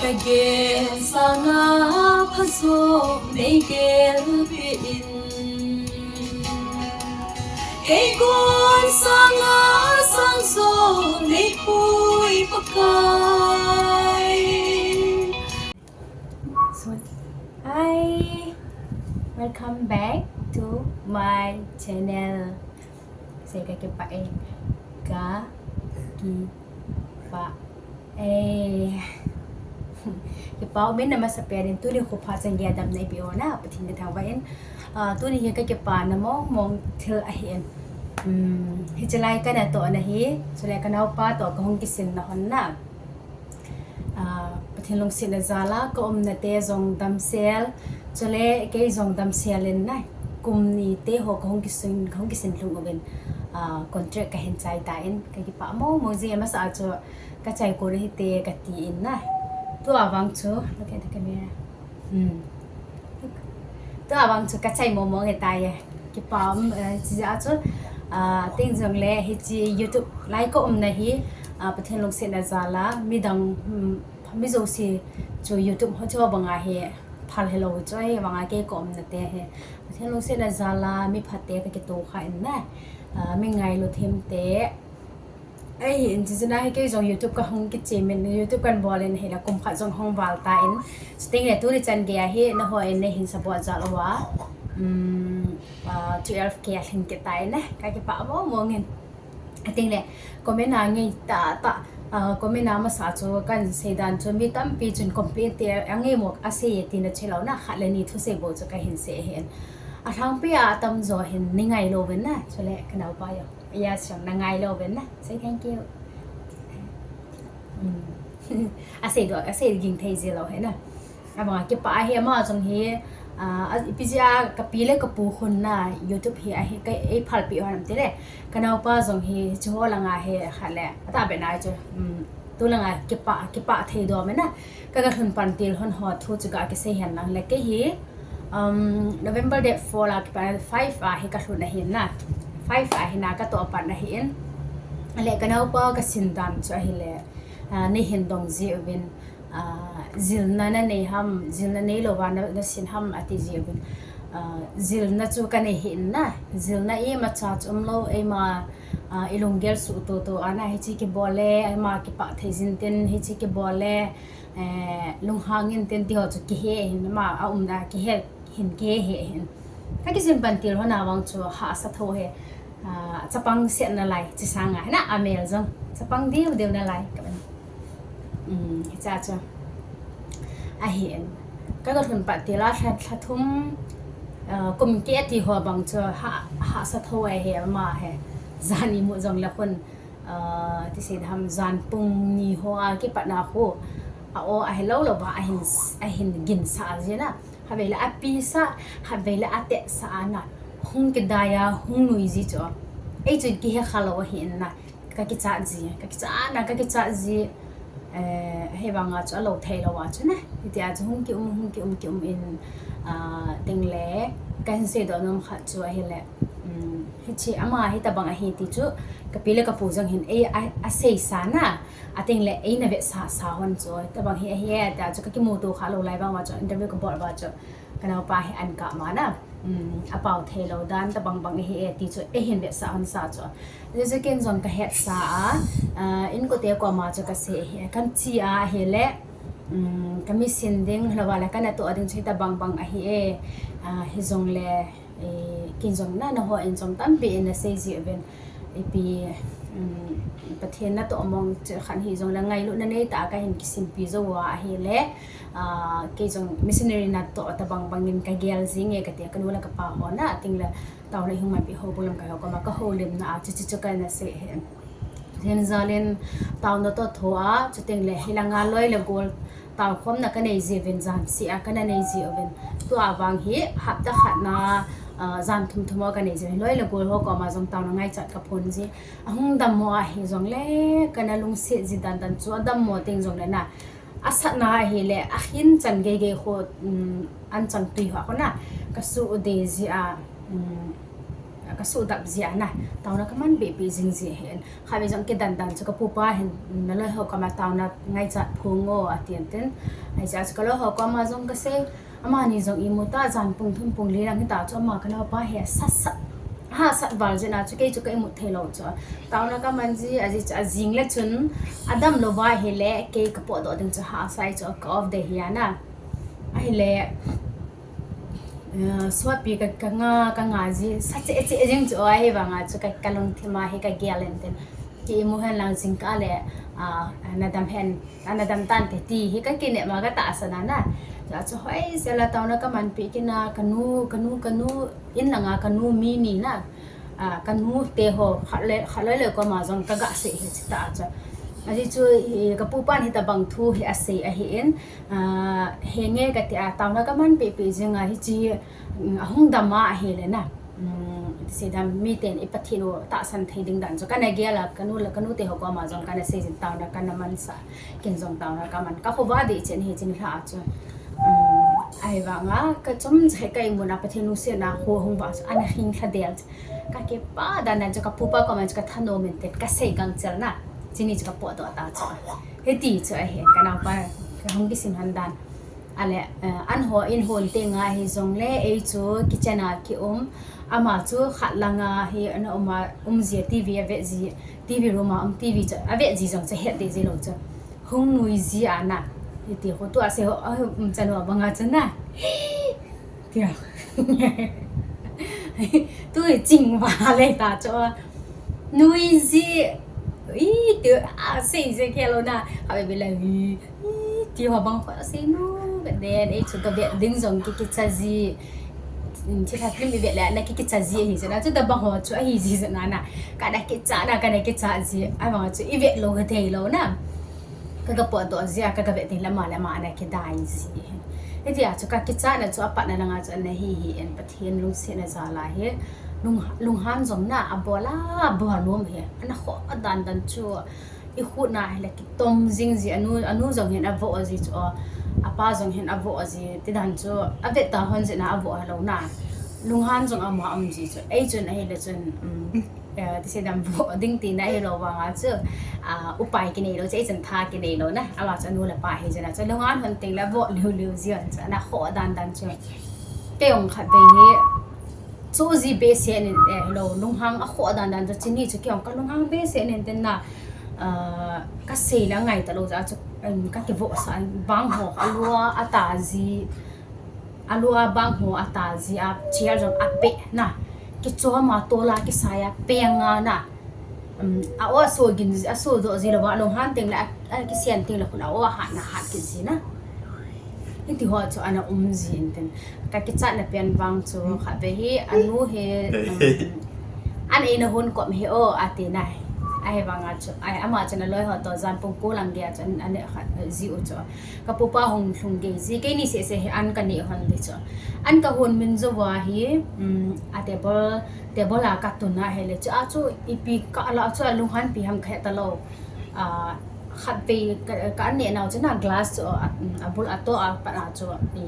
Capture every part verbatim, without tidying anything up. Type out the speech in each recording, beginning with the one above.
Gen sanga phajo nei gelpeh in, kei kon sanga sangjo nei pui Pakai. So, hi, welcome back to my channel. Sei ka kipah e, ka kipah e. Kipah umin, amasapen in tuni khopha chan gei a damna eipeh u na, Pathen kathangvah in. Ah, tuni hi ka kipana mong mong thil ahin. Hmm, hiche lai kana tohna hi, chule ka naopa toh kahung kisinna hon na. Ah, Pathen lungsetna jal a ka umna te jong damsel, chule kei jong damsel in na. Kum ni te ho kahung kisin, kahung kisin lhung uvin, ah, contract kahin chai tan, ka kipah mong mong jing e. Amasa a chu ka chai kon hite kati in na. Tua vang chu, look at the camera. Hmm. Tua vang chu ka chai mong mong e tai e. Kipah, eh, chijeh a chu, ah, tin jongle hiche YouTube lai ka umna hi, ah, Pathen lungsetna jal a midang, hmm, mi jouse chu YouTube ho chu banga hi phal helou chu, ahivanga kei ka umna te hi Pathen lungsetna jal a mi phate ka kitoh kha in na, ah, mi ngailu them te. Ahin, chuche na hi kei jong YouTube kahung kichim in, YouTube kahin bol in ahile kum khat jong hung val tan. Chuteng le tuni chan gei a hi nangho in neihin support jal uva, um, ah, twelve K alhin kit tan na, ka kipah mong mong in. Ateng le comment a ngei tah tah, ah, comment a masa chu kahin sei dan chu mi tampi chun complain te, angei mo asei e tina chilou na, khat le ni thusei bou chu kahin sei ahin. Alhangpi a atamjo hin nei ngailu uvin na, chule ka naopa jong. Yes, jong na ngailu uvin na. Say thank you. Hmm. Asei doh, asei ging thei jilou ahi na. Abang a kipah ahi, ama jong hi, ah, a, ipi jeh a ka pi le ka pu khun na YouTube hi ahi, ka ei phalpeh hon am tile. Ka naopa jong hi, hiche ho langa hi khat le, atahbeh na chu, um, tu langa kipah, kipah thei doh me na. Ka, ka lhun pan til hon ho thu chu ka kisei hen lang le kei hi, um, November date four a kipat five a hi ka lhun ahin na. Five a hi na ka toh pan ahin. Le ka naopa ka sin dan chu ahile, ah, neihin dong ji uvin, ah, jilna na nei ham, jilna neilou va na, na sin ham ati ji uvin. Ah, jilna chu ka nei hih in na. Jilna imacha chu umlou, eima, ah, i lunggel suh toto a na hiche kibol le, eima kipah thei jin tin hiche kibol le, eh, lunghang in tin ti ho chu kihe hin, ama a umna kihe hin, kihe hin. Ka kisin pan til hon a vang chu hahsa tho e, ah, chapang set nalai, hiche sanga, hina, amel jong, chapang diu diu nalai, ka ban. Um, hiche chu. Ahin. Ka, ka lhun pat til a lha, lha thum, ah, kum keh ti ho bang chu ha, hahsa tho ahi, ama hi. Jan imu jong le khun, ah, ti sei dam, jan pung ni ho a kipat na khu, a o ahilou lou va ahin, ahin ginsah jin a. Khatvei le apisah, khatvei le atehsah a na. Hung kidai a, hung nui ji chu. Ei chun kihe kha lou ahin na. Ka kichat ji, ka kichat na, ka kichat ji. Eh, hivanga chu alou thei lou a chu na. Hitia chu hung kium, hung kium, kium in, ah, teng le, kahin sei doh nom khat chu ahile. Um, hiche ama hitabang ahi ti chu, ka pi le ka pu jong hin, ei, a, asei sa na, ateng le, eina vetsah sa hon chu, hitabang hi ahi e, tia chu ka kimuto kha lou lai vang uva chu, interview ka bol uva chu, ka naopa hi an kap ma na, um, apao thei lou dan, tabang bang ahi e, ti chu, eihin vetsah hon sa chu. Hiche chu ken jong ka hetsa a, ah, inkote koma chu ka sei ahi, kan chi a ahile, um, ka mi sin ding, lou va le ka natoh ding chu hitabang bang ahi e, ah, hijong le, Eh, ken jong na, nangho in jong tampi in nasei ji uvin. Ipi, um, Pathen natoh mong chu khat hijong le ngailutna nei tah a kahin kisimpi jou uva ahile, ah, kei jong missionary natoh tabang bang in ka gel jing e kati a, ka nu le ka pa ho na, ateng le taona ihung manpi ho bou lam ka ho koma ka houlimna a, chuche chu kana sei ahi. Pathen jal in taona toh thoa, chuteng le hilanga loi le gol taokhomna ka nei ji uvin, jan seh a kana nei ji uvin. Tua vang hi hapta khat na, ah, jan thum thum a ka nei ji uvin. Loi le gol ho koma jong taona ngaichat ka phong ji. Ahung dammo ahi jong le kana lungset ji dan dan chu, adammo teng jong le na. Asatna ahile, akhin chan gei gei ho, um, an chang tui ho a kona, ka su u de ji a, um, Ka sudap jia na, taona ka man behpeh jing ji ahin. Khatvei jong kidan dan chu ka pupa hin, "Na loi ho koma taona ngaichat phong o," ati in tin. Ahi jeh chu ka loi ho koma jong ka sei, amani jong imu ta, jan pung thum pung li lang hita chu ama ka naopa hi asat sat, ahahsat val jeh a chu kei chu ka imut thei lou chu. Taona ka man ji, ajeh chu ajing le chun, adam lou va ahile, kei ka potdoh ding chu hahsa ahi chu ka off day hi a na. Ahile, eh, suapi ka, ka nga, ka nga ji, sa cheh cheh jing chu, ahivanga chu ka, ka lungthim a hi ka gel in tin. Ki imu hen lang jingkah le, ah, na dam hen, na dam tante ti hi ka kinep ma ka tahsan a na. Chu chu hoisel a taona ka manpeh kit a, ka nu, ka nu, ka nu, in langa ka nu mi ni na. Ah, ka nu te ho, khat le, khat loi loi koma jong ka ga sei hi chu ta chu. Ajeh chu, i, ka pupan hitabang thu hi asei ahin, ah, henge ka ti a, taona ka man pehpeh jing a, hiche, mm, ahung dam a ahile na. Mm, ti sei dam, miten i Pathen u tahsan thei ding dan chu ka na gel a, ka nu le, ka nu te ho koma jong ka na sei jin taona ka na mansah, ken jong taona ka man, ka khovah deh chen hi jing lha a chu. Mm, ahivanga, ka chom jeh ka imu na Pathen lungset na ho hung vah chu, ana hing lha del chu. Ka kipah dan dan chu ka pupa koma chu ka thanom in tin ka sei gangchel na. Chuni chu ka potdoh ta chu. Hiti chu ahin ka naopa ka hung kisim han dan. Ahile, eh, an ho in hon tenga hijongle ei chu kitchen a ki um. Ama chu khat langa hi ana um a, um ji a, TV a vet ji, TV room a um TV chu a vet ji jong chu het deh ji lou chu. Hung nui ji a na. Hiti ho tua sei ho, a, um chan ho banga chu na. Tia. Tu ching va le ta chu. Nui ji. I, ti a sei je ke lou na. Ka be be la, i, i, ti ho bang ho sei nu. But then, ei chu ka vet ding jong ki kicha ji. Thilha film i vet le, na ki kicha ji ahi jeh a chu tabang ho chu ahi ji jeh a na. Ka na kicha na, ka na kicha ji. Ahivang chu i vet lou ka thei lou na. Ka, ka potdoh ji a, ka, ka vet ding le ama le ama ana kidai ji. Hiti a chu ka kichat na chu apatna langa chu ana hi hi in Pathen lungsetna jal a hi. Lung, lunghan jong na abol a, abol nom hi. Ana khoh dan dan chu i khut na hile kitom jing ji, anu, anu jong hin avoh ji chu. Apa jong hin avoh ji. Ti dan chu avet ta hon jeh a avoh lou na. Lunghan jong ama um ji chu. Ei chun ahile chun, um, eh, ti sei dam voh ding tina hilou vanga chu, ah, upai kinei lou, chu ei chun tha kinei lou na, ama chu anu le apa hi jeh a chu, lunghan hon teng le voh liu liu ji hon chu, ana khoh dan dan chu. Kei jong khatvei hi, chu ji behseh in, eh, hilou, lunghang akhoh dan dan chu, chuni chu kei jong ka lunghang behseh in tin na, ah, ka sei le angai talou jeh a chu, um, ka kivoh sah, bang ho, alua, ata ji, alua bang ho ata ji a, chair jong abeh na. Kichom a tol a kisai a peng a na. Um, a-o aso gin, aso doh ji lou va, lunghan teng le, a, akisen teng le khun a-o ahat na hat kit ji na. Hiti ho chu ana um ji in tin. Ka kichatna pen vang chu khatvei hi, anu hi, um, an eina hon kop hi o, ati na. Ahivanga chu, ai, ama chu na loi ho to jan pung ko lang gei a chu an, an, an, ji u chu. Ka pupa hung lhung gei ji, keini seh seh hi an ka neh hon ding chu. An ka hon min jou va hi, um, a table, table a ka tun a hile chu, a chu ipi ka la chu a lunghan pi ham ka he talou. Ah, khatvei ka, ka an neh nau chu na glass chu, a, um, abul a to a pat a chu, i,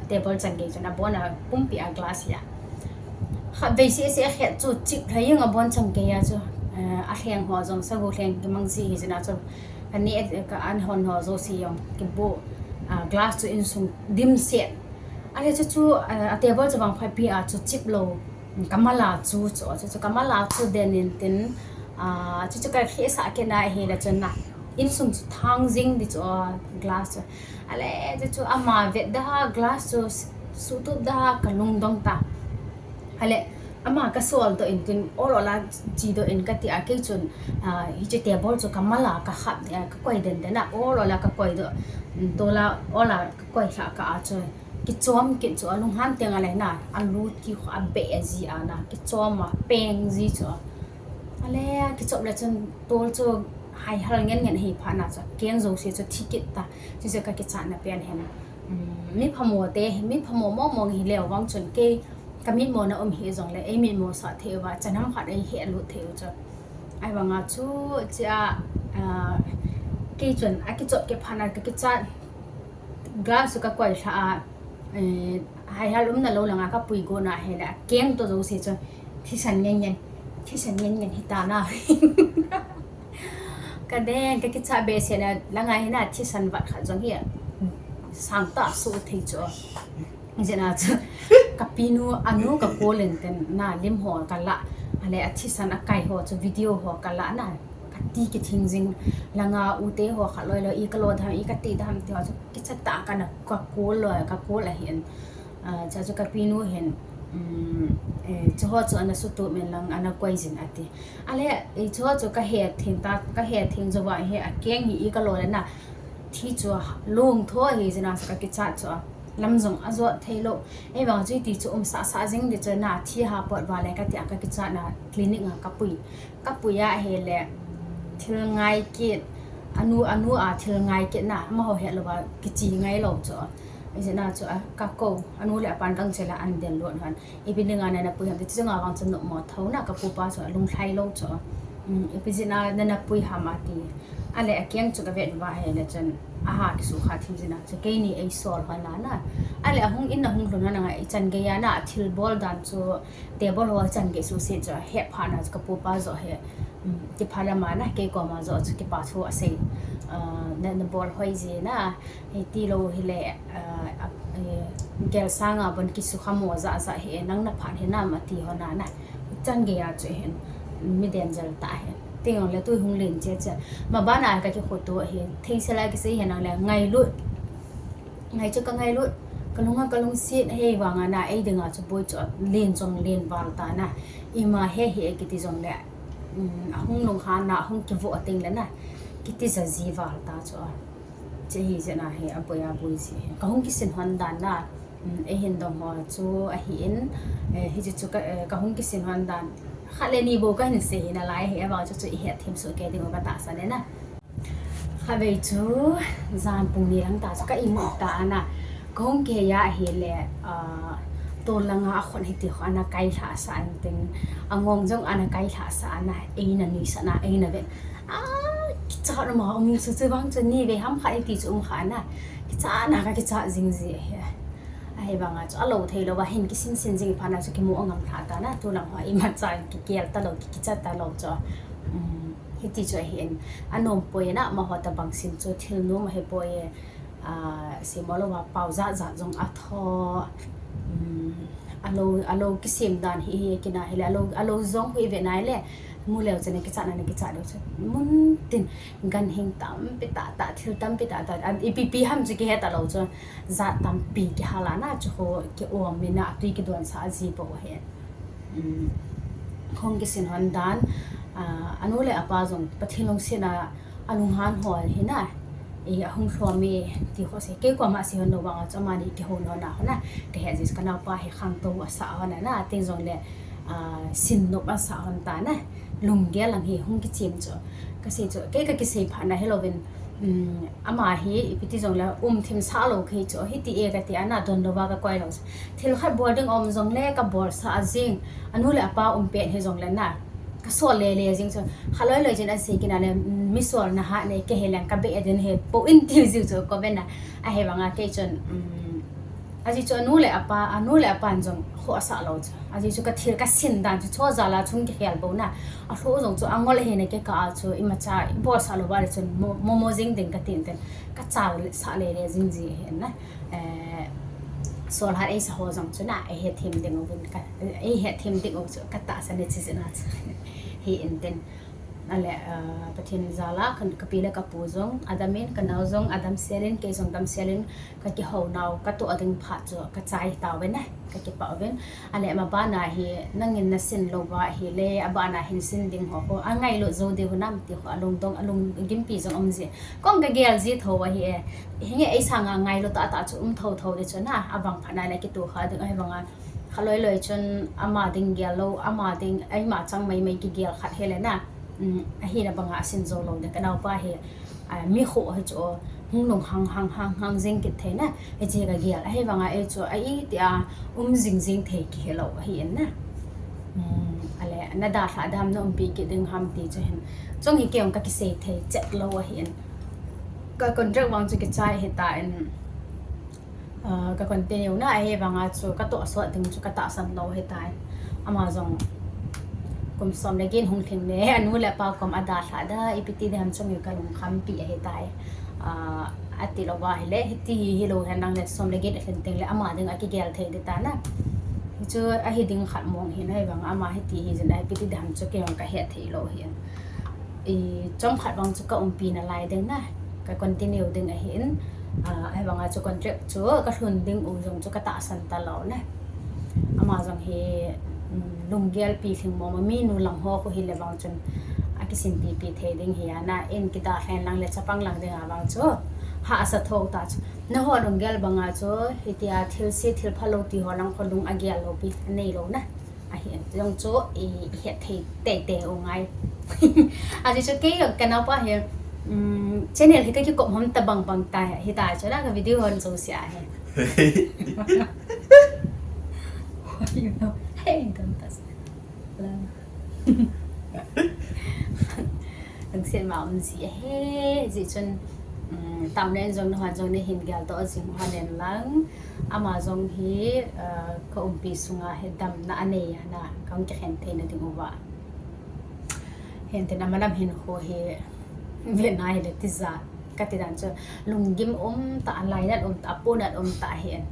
table chan gei chu na bon a pumpi a glass hi a. Khatvei seh seh a khet chu chip lha jeng a bon chan gei a chu, eh, a lheng ho jong sagu lheng kimang ji hi jeh a chu. Ka neh, ka an hon ho jouse jong kibu, ah, glass chu insung dimset. Ahile chu chu, ah, a table chu vangphat pi a chu chip lou. Ka mal a chu chu, chu chu ka mal a chu den in tin, ah, chu chu ka khesah kit na hile chun na. Insung chu thang jing ding chu, ah, glass chu. Ahile chu chu ama vet da glass chu sutup da ka lungdong ta. Ahile, ama ka sol doh in tin, ol ol a chi doh in ka ti a kei chun, ah, hiche table chu ka mal a ka khap, ah, ka koi den den a, ol ol a ka koi doh, um, tol a, ol a ka koi lhah kah a chu, kichom kit chu a lunghan teng a le na, a lut ki kho abeh ji a na, kichom a peng ji chu. Ahile, kichop le chun tol chu haihal ngen ngen ahi phat na chu, keng jouse chu thi kit ta, chu chu ka kichatna pen hen. Um, mi phamo te, mi phamo mong mong hi leu vang chun kei ka mitmo na um hi jongle, ei mitmo sah thei uva, chanam khat ei he lut thei u chu. Ahivanga chu, chia, ah, kei chun, a kichop kei phat na ka kichat, glass chu ka koi lha a, eh, haihal umna lou langa ka pui go na hile, a keng to jouse chu, Thisan ngen ngen, thisan ngen ngen hita na. Ka den, ka kicha behseh na, langa hi na thisan vat khat jong hi, sang ta su thei chu. Jena chu, ka pinu, anu ka kolin ten na lim ho ka la, ale a thisan a kai ho chu video ho ka la na, ka ti kithing jing, langa u te ho kha loi loi, i ka lo dam, i ka ti dam ti ho chu, kicha ta ka na, ka kol loi, ka kol a hin. Ah, cha chu ka pinu hin, um, eh, chu ho chu ana sutu men lang ana koi jin ati. Ale, eh, chu ho chu ka he thing ta, ka he thing jo wa he a keng hi i ka lo le na. Thi chu a lung tho hi jena chu ka kicha chu a. Lam jong a jot thei lo. Ei vang chu ti chu um sa sa jing di chu na thi ha pot wa le ka ti a ka kicha na clinic a ka pui. Ka pui a he le thil ngai kit. Anu, anu a thil ngai kit na. Ma ho he lo wa kichi ngai lo chu. Ijeh na chu a, ka ko, anu le apan kang chela an den lo han. Ipi dinga nana pui ham, ti chu nga vang chu nop mo tho na, ka pupa chu a lunglhai lo chu. Um, ipi jeh na nana pui ham ati. Ale a keng chu ka vet va he le chun, aha, kisu kha thim jeh na chu, keini ei sol hon na na. Ale a hung in a hung lhun hon a nga i chan gei a na, a thil bol dan chu, table ho chan gei su se chu, he pha na chu ka pupa jo he. Um, ti pha la ma na, kei ko ma jo chu kipa thu a sei. Ah, na, na bol hoi ji na. Hiti lo hile, ah, ah, eh, gel sanga bon kisu kha mo ja ja hi, nang na phat hi nam ati ho na na. Chan gei a chu hin, mi den jel ta hi. Ti jong le tu hung len che che. Ma bana ka kikhutu hi, thei se la kisei hi nang le ngailut. Ngai chu ka ngailut. Ka lunga ka lungset hi vanga na, ei dinga chu boi chu len jong len val ta na. Ima he hi e kiti jong le, um, a hung lunghan na, a hung kivo a teng le na. Kiti ja ji val ta chu a. Che hi jeh na hi a boi a boi ji. Ka hung kisin hon dan na, um, ei hin dong ho chu ahi in, eh, hi chu chu ka, eh, ka hung kisin hon dan. Khat le ni bou ka hin sei hi na lai hi, a vang chu chu i het thim su ke ding u ka tahsan e na. Kha vei chu, jan pung ni lang ta chu ka imut ta na. Ka hung kei a hi le, ah, tol langa a khon hiti kho ana kai lha sa an tin. A ngong jong ana kai lha sa na, ei na nuisat na, ei na vet. Ah, kicha na ma um su chu vang chu ni ve ham kha iti chu um kha na. Kicha na ka kicha jing ji hi. Ahi vanga chu a lo thei lo va hin kisin sin jing pha na chu kimu a ngam lha ta na. Tu lang ho ima cha ki kiel ta lo, ki kicha ta lo chu. Um, hiti chu ahi in. A nom poi na, ma ho ta bang sin chu thil nom ahi poi. Ah, si mo lo va pau ja ja jong a tho. Um, a lo, a lo kisim dan hi hi kina hi le, a lo, a lo jong hui ve nai le. Mu leo chane kicha na ne kicha do chu. Mun tin gan hing tampi ta ta, thil tampi ta ta. An ipi pi ham chu ki he ta lo chu. Jat tampi ki hala na chu ho ki om mi na tui ki don sa ji po he. Um, hung kisin hon dan, ah, anu le apa jong Pathen lungset na a lunghan hol hi na, e, a hung lhom e, ti kho se. Kei koma sei hon lo vanga chu amani kihou na hon a, ka he jis ka naopa hi khangtou a sa hon a na, tin jong le, ah, sin nop a sa hon ta na, lunggel lang hi hung kichem chu. Ka sei chu, kei ka kisei phat na hi lo vin, um, ama hi ipi ti jong le um thim sa lo kei chu, hiti e ka ti a na don lo va ka koi lo chu. Thil khat bol ding om jong le ka bol sa a jing, anu le apa um pen hi jong le na. Ka sol le le jing chu. Kha loi loi jin a sei kina le, mm, mi sol na ha ne ke he lang ka be a den he po in ti jing chu ko be na. Ahi vanga kei chun, mm, a ji chu anu le apa, anu le apa jong kho a sa lo chu. A ji chu ka thil ka sin dan chu cho ja la chung ki khel bo na. A hlo jong chu a ngol he ne ke ka a chu ima cha i bol sa lo ba le chun mo, mo, mo jing ding ka tin ten. Ka cha sa le le jing ji he na. Eh, sol hat ei sa ho jong chu na, ei he thim ding u vin ka, ei he thim ding u chu ka tahsan e chi jin a chu. Hi in tin. Ale, ah, Pathen jal a, ka, ka pi le ka pu jong, a dam in, ka nao jong, a dam sel in, kei jong dam sel in, ka kihou nau, ka toh ding phat chu, ka chai tau ve na, ka kipah uvin. Ale, ma bana hi, nangin na sin lo va hi le, a bana hin sin ding ho, ko, a ngailut jou ding u nam ti ho, a lungdong, a lunggimpi jong um ji. Kong ka gel ji tho ahi e. Hinge ei sanga ngailut tah tah chu um tho tho di chu na, a vang phat na le kitu kha ding ahi vanga. Kha loi loi chun ama ding gel lo, ama ding, eima chang mai mai kigel khat hi le na. Um, ahi na banga a sin jou lo de ka naopa hi, a, mi kho hi chu hung nung hang hang hang hang jing kit thei na. Hiche ka gel ahi vanga ei chu a iti a um jing jing thei kihi lo ahi in na. Um, ale, na dalha dam na umpi kit ding ham ti chu hin. Chung hi kei jong ka kisei thei chet lo ahi in. Ka contract vang chu kichai hi ta in, ah, ka continue na ahi vanga chu ka toh sot ding chu ka tahsan lo hi ta in. Ama jong kum som le get hung lhing le, anu le apa kom adalhah da, ipi ti ding ham chu mi kalungkham pi ahitai. Ah, ati lou va hile, hiti hi hilou hen lang le, som le get alhin teng le, ama ding akigel thei ding ta na. Hichu ahi ding khat mong hi na, hivang ama hiti hi jin, ipi ti ding ham chu kei jong kahet thei lou hi. I, chomkhat vang chu ka umpi nalai ding na, ka continue ding ahin, ah, ahivanga chu contract chu ka lhun ding u jong chu ka tahsan talou na. Ama jong hi, um, lunggel pi lhing mong mong, minu lang ho khu hile vang chun akisimpi pi thei ding hi a na, in kidalhan lang le chapang lang ding a vang chu hahsa tho ta chu. Naho lunggel banga chu hitia thilse thil phalou ti ho lang khu lung agel lou pi anei lou na. Ahi, jong chu i het thei teitei u ngai. Ajeh chu kei ka naopa hi, um, channel hi ka kikop hom tabang bang ta hi, hita chu na ka video hon jouse ahi. You know, hey, don't touch. Lungset ma um ji ahi, jeh chun, um, tamlen jong naho jong nahin geldoh jing u hen lang. Ama jong hi, uh, ka umpi sunga hi damna anei a na, kahung kikhen theina ding uva. Hinte na malam hinkho hi, vena hile tija, kati dan chu, lunggim um tah, lainat um tah, aponat um tah ahin.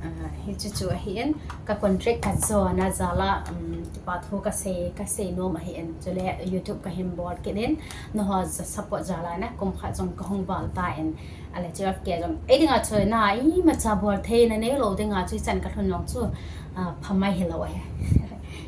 Ah, hichu chu ahin, ka contract ka jona jal a, um, kipa thu ka sei, ka sei nom ahin. Chule YouTube ka hin bol kit in, naho support jal a na, kum khat jong kahung val tan. Ale twelve K jong, ei dinga chu na, imacha bol theina neilou dinga chu, ichan ka lhun jong chu, ah, phamai hilou ahi.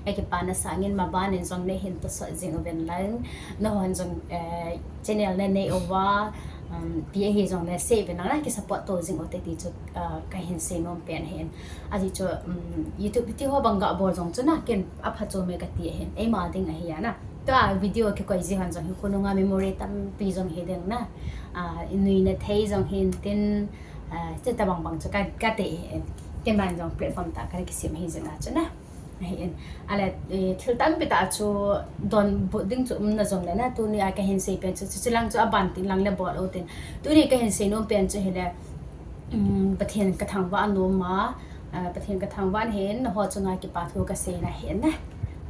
Ka kipana sangin maban in jong neihin tosot jing uvin lang, nahon jong, eh, channel nanei uva, um, ipi ahi jongle sei uvin lang na, kisupport to jing ute ti chu, ah, kahin sei nom pen ahin. Ajeh chu, um, YouTube ti ho bang ga bol jong chu na, ken aphachom e kati ahin. Eima ding ahi a na. Tua video kikoi ji hon jong hi khonunga memory tampi jong hi ding na. Ah, inuina thei jong hin tin, ah, chuti bang bang chu ka, kati ahin. Ken ban jong platform tah ka kisem hi jin a chu na. Ahin. Ale, eh, thil tampi tah chu donbut ding chu umna jongle na, tunia kahin sei pen chu, chuche lang chu aban tin lang le bol utin. Tuni kahin sei nom pen chu hile, um, Pathen ka thangvah nom a, ah, Pathen ka thangvah in, naho chunga kipa thu ka seina ahin na.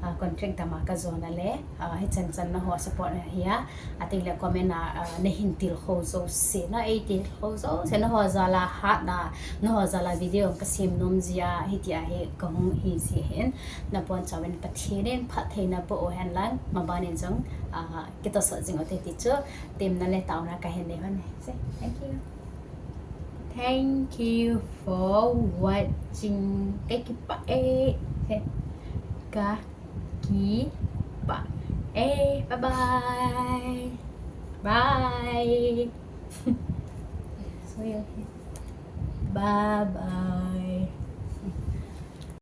Ah, contract dama ka jona le, ah, hichan chan naho support na hi a, ati le comment a, ah, nahin tilkhou jouse na, ei tilkhou jouse, naho jal a hatna, naho jal a video kasem nom jia, hitia hi kahung hi ji ahin, nabonchauvin Pathen in phattheina boh u hen lang, maban in jong, ah, kitosot jing ute ti chu, temna le taona kahin nei hon e. Thank you. Thank you for watching. Ka kipah e. Ka kipah e. Bye bye. Bye. So, yeah. Bye bye.